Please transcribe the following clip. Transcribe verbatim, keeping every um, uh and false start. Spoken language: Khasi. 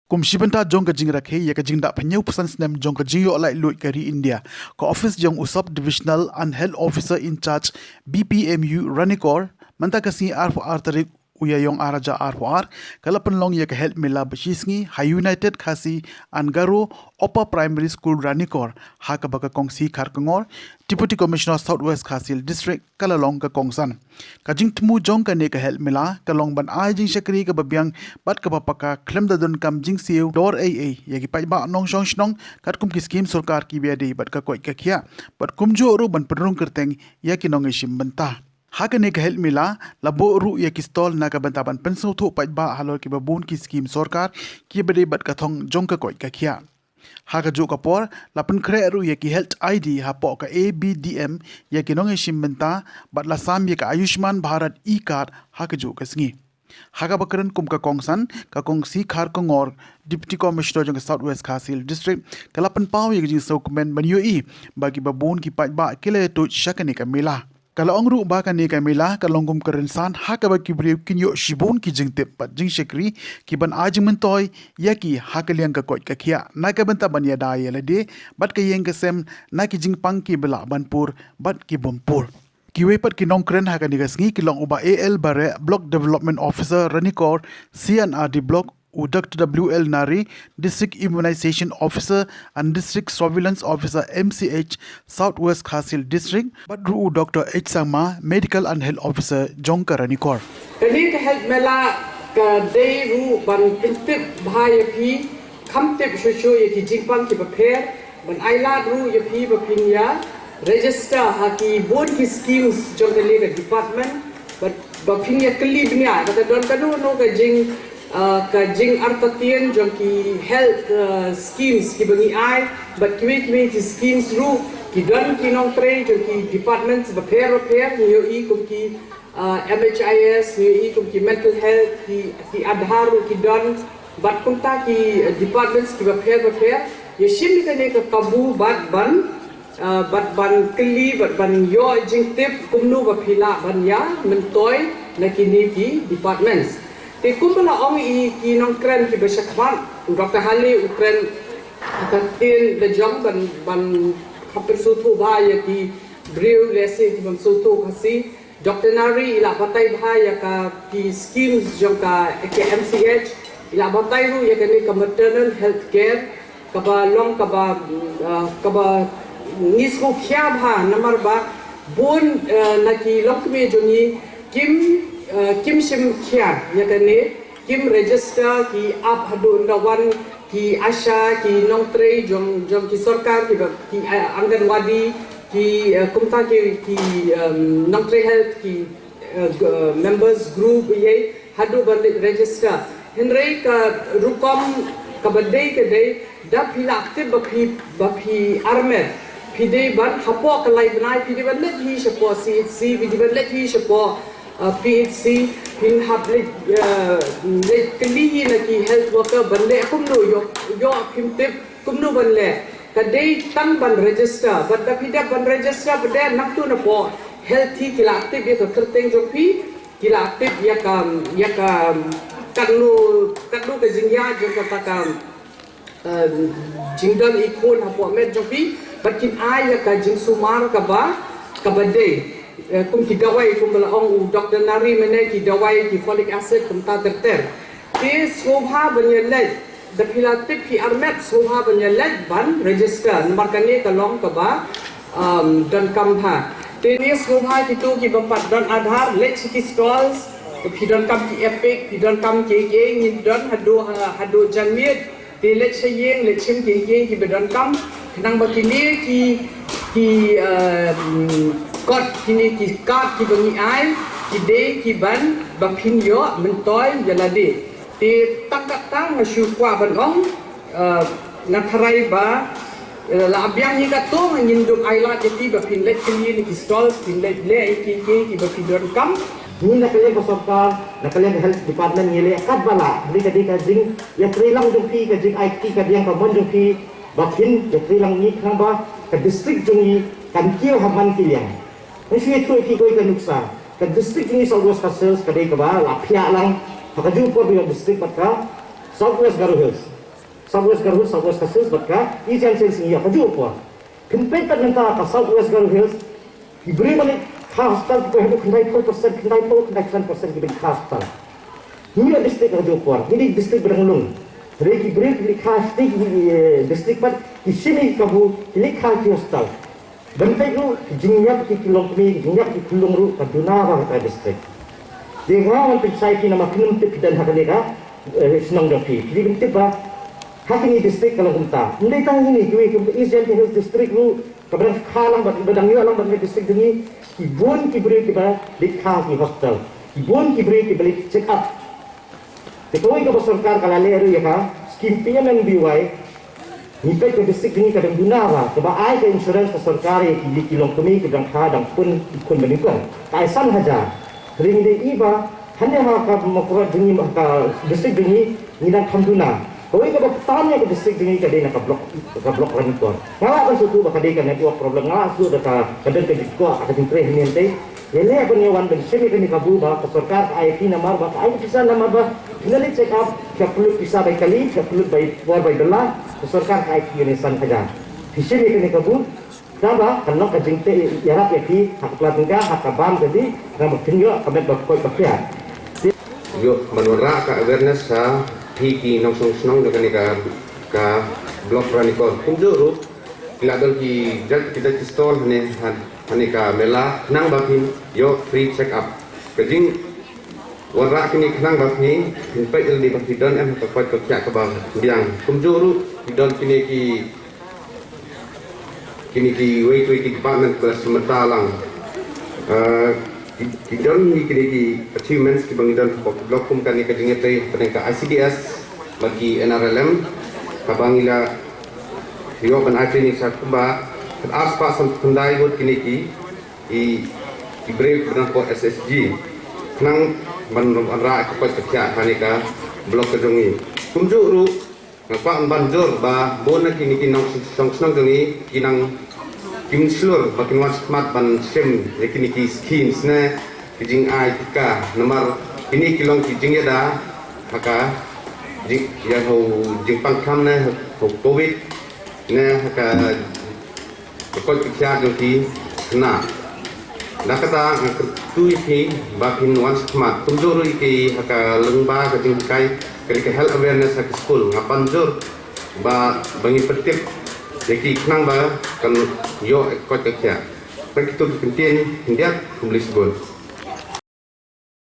Kum shi bynta jong ka jingrakhe ïa ka jingdap hynñiew phew san snem jong ka jingïoh laitluid ka ri India, ka office jong u Sub Divisional and Health Officer in Charge B P M U Ranikor, mynta ka sngi arphew ar tarik u Ïaïong ar hajar arphew ar, ka la pynlong ïa ka Health Mela ba shi sngi ha United Khasi and Garo Upper Primary School Ranikor, ha kaba ka Kong C Kharkongor, Deputy Commissioner South West Khasi Hills District, ka la long ka kongsan. Ka jingthmu jong kane ka Health Mela ka long ban ai jingshakri kaba biang bad kaba paka khlem da donkam jingsiew dor ei ei ïa ki paidbah nongshong shnong, katkum ki skim sorkar kiba ïadei bad ka koit ka khiah, bad kumjuh ruh ban pynrung kyrteng ïa ki nongïashim bynta. Ha kane ka Health Mela la buh ruh ïa ki stall na ka bynta ban pynsngewthuh paidbah halor kiba bun ki skim sorkar kiba dei bad ka thong jong ka koit ka khiah. Ha kajuh ka por la pynkhreh ruh ïa ki Health I D hapoh ka A B D M ïa ki nongïashim bynta, bad la sam ïa ka Ayushman Bharat e-card ha kajuh ka sngi. Ha kaba kren kum ka kongsan, ka Kong C Kharkongor, Deputy Commissioner jong ka South West Khasi Hills District, ka la pynpaw ïa ka jingsngewkmen ban ïohi ba kiba bun ki paidbah ki la ïatuid sha kane ka mela. Ka la ong ruh ba kane ka mela ka long kum ka rynsan ha kaba ki briew kin ïoh shibun ki jingtip bad jingshakri kiban ai jingmyntoi ïa ki ha ka liang ka koit ka khiah, na ka bynta ban ïada ïa lade bad ka ïing ka sem na ki jingpang kiba lah ban pur bad ki bym pur. Kiwei pat ki nongkren ha kane ka sngi ki long u Bah A L Bareh, Block Development Officer Ranikor C and R D Block, u Doctor W L Nari, District Immunization Officer and District Surveillance Officer M C H, South West Khasi Hills District, bad ruh u Doctor H Sangma, Medical and Health Officer jong ka Ranikor. Kane ka Health Mela ka dei ruh ban pyntip bha ïa phi, kham tip shuh shuh ïa ki jingpang kiba pher, ban ai lad ruh ïa phi ba phin ïa register ha ki bun ki schemes jong kane ka department, ba, ba phin ïa kylli bniah, kata don kano kano ka jing, ah, ka jingartatien jong ki health, ah, schemes kiba ngi ai, bad kiwei kiwei ki schemes ruh, ki don ki nongtrei jong ki departments bapher bapher, ngi ïohi kum ki, ah, M H I S, ngi ïohi kum ki mental health, ki, ki Aadhaar ruh ki don, bad kumta ki, ah, departments kiba pher bapher, ïa shim ïa kane ka kabu bad ban ah, bad ban kylli, bad ban ïoh jingtip kumno ba phi lah ban ïa myntoi na kine ki departments. Te kumba la ong ïa ki nongkren kiba shakhmat, u Doctor Hale u kren ha ka ktien la jong ban, ban pynsngewthuh bha ïa ki briew lehse ki bym sngewthuh Khasi. Doctor Nari i la batai bha ïa ka ki schemes jong ka, ka M C H, i la batai ruh ïa kane ka maternal health care, kaba long kaba, ah, kaba ngi sngewkhia bha namar ba bun, ah, na ki longkmie jong ngi kim, ah, kim shim khia ïa kane, kim register, ki ap haduh ynda wan ki ASHA, ki nongtrei jong, jong ki sorkar, ki ba, ki, ah, Anganwadi, ki, ah, kumta ki, ki, um, nongtrei health, ki, ah, g-, members group ïa haduh ban leit register. Hynrei ka rukom kaba dei ka dei, da phi lah tip ba phi, ba phi armet, phi dei ban hapoh ka lai bnai, phi dei ban leit hi shapoh C H C, phi dei ban leit hi shapoh, uh, P H C, phin hap leit, uh, leit kylli na ki health worker ban leh kumno, ïoh, ïoh phim tip kumno ban leh. Ka dei tang ban register, bad da phi dep ban register, bad da nangtu napoh health hi ki lah tip ïa ka kyrteng jong phi, ki lah tip ïa ka, ïa ka, katno, katno ka jingïaid jong kata ka, um, jingdon i khun hapoh met jong phi, bad kin ai ïa ka jingsumar kaba, kaba dei. Eh, kum ki dawai, kumba la ong u Doctor Nari mynne, ki dawai, ki folic acid, kumta ter ter. Te sngewbha ban ïa leit, da phi la tip phi armet, sngewbha ban ïa leit ban register. Namar kane ka long kaba, um, donkam bha. Te ne sngewbha kito ki bym pat don Aadhaar, leit sha ki stalls, phi donkam ki EPIC, phi donkam kiei kiei, ngin don haduh, ha, haduh janmiet. Te leit sha ïing, leit shim kiei kiei kiba donkam. Khnang ba kine ki, ki, um, kot, kine ki card kiba ngi ai, ki dei ki ban ba phin ïoh myntoi ïa lade. Te tang katta nga shu kwah ban ong, eh, nga tharai ba, eh, la biang hi katto, ngin dup ai lad ïa phi ba phin leit kylli na ki stall, phin leit leh ïa kiei kiei kiba phi donkam. Ngi na ka liang ka sorkar, na ka liang ka health department ngi leh katba lah, hynrei ka dei ka jingïatreilang jong phi, ka jingaiti ka biang ka mon jong phi, ba phin ïatreilang ngi khnang ba ka district jong ngi kan kiew ha man ki liang. Ngan shu ïathuh ïa phi kawei ka nuksa. Ka district jong ngi South West Khasi Hills ka dei kaba la phiah lang ha kajuh por ba ïoh district bad ka South West Garo Hills. South West Garo Hills, South West Khasi Hills bad ka East Jaintia Hills ngi ïoh kajuh por. Phin peit pat mynta ka South West Garo Hills, ki briew ba leit kha hospital ki poi haduh khyndai phew percent, khyndai phew, khyndai san percent ki ba leit kha hospital. Ngi ïoh district kajuh por, ngi dei district ba dang lung. Hynrei ki briew ki leit kha shatei ki, eh, district pat, ki shim ïa ki kabu, ki leit kha ki hospital. Ban peit ruh ki jingïap ki, ki longkmie, ki jingïap ki khyllung ruh ka duna bha ha ka district. Te nga wan pynshai phi namar phin ym tip phi don ha kane ka, eh, shnong jong phi. Phi dei ban tip ba ha kine district ka long kumta. Ym dei tang kine, kiwei kum ka East Jaintia Hills District ruh kaba dang kha lang bad ba dang ïoh lang bad ka district jong ngi, ki bun ki briew kiba leit kha ki hospital. Ki bun ki briew kiba leit check up. Te kawei kaba sorkar ka la leh ruh ïa ka skim P M M B Y. Ngi peit ka district jong ngi ka dang duna bha, kaba ai ka insurance ka sorkar ïa ki, ïa ki longkmie ki dang kha dang pun ki khun ba nyngkong. Ka ai san hajar. Hynrei ngi dei i ba hangne ha ka Mawkyrwat jong ngi, ha ka district jong ngi, ngi dang kham duna. Kawei kaba ktam ïa ka district jong ngi ka dei na ka block, ka block Ranikor. Nga lah ban sngewthuh ba ka dei ka network problem, nga lah sngewthuh da ka, ka don ka jingkwah, ka jingtrei hangne hangtei. Ïaleh ban ïa wan ban shim ïa kane ka kabu ba ka sorkar ka ai phi namar ba ka ai pisa namar ba phi na leit check up, phi hap pynlut pisa bai kali, phi hap pynlut bai por bai bylla, ka sorkar ka ai phi ïa kane san hajar. Phi shim ïa kane ka kabu, khnang ba kan long ka jingteh ïarap ïa phi ha ka pla tyngka, ha ka bam ka dih, khnang ba phin ïoh ka met ba koit ba khiah. Ïoh ban wanrah ka awareness ha phi ki nongshong shnong jong kane ka, ka block Ranikor. Kumjuh ruh ki la don ki jait, ki jait ki stall hangne, han, hangne ka mela, khnang ba phin ïoh free check up. Ka jingwanrah kine khnang ba phi, phin peit lade ba phi don em ka koit ka khiah kaba biang. Kumjuh ruh ki don kine ki, kine kiwei kiwei ki department ba la shim bynta lang. Eh, ki, ki don kine ki achievements kiba ngi don hapoh ki block kum kane ka jingïatreilang ka I C D S bad ki N R L M, kaba ngi la ïoh ban ai training sha kumba arspah sanphew khyndai ngut kine ki, i, i briew kiba dang hapoh S H G, khnang ban wanrah ka koit ka khiah kane ka block ka jong ngi. Kumjuh ruh nga kwah ban jur ba bun na kine ki nongshong shnong jong ngi ki nang, kim shlur ba kin wan shakhmat ban shim ïa kine ki schemes ne ki jingai tika, namar kine ki long ki jingïada ha ka jing, ïa, ha u jingpang kham ne ha u Covid ne ha ka, ka koit ka khiah jong ki khynnah. Da kata nga kyrkhu ïa phi ba phin wan shakhmat. Kumjuh ruh ïa ki ha ka lyngba ka jinghikai, ka dei ka health awareness ha ki skul. Nga ban jur ba, ba ngin pyntip ïa ki khnang ba kan ïoh ka koit ka khiah. Tang kito ki kyntien khyndiat, khublei shibun.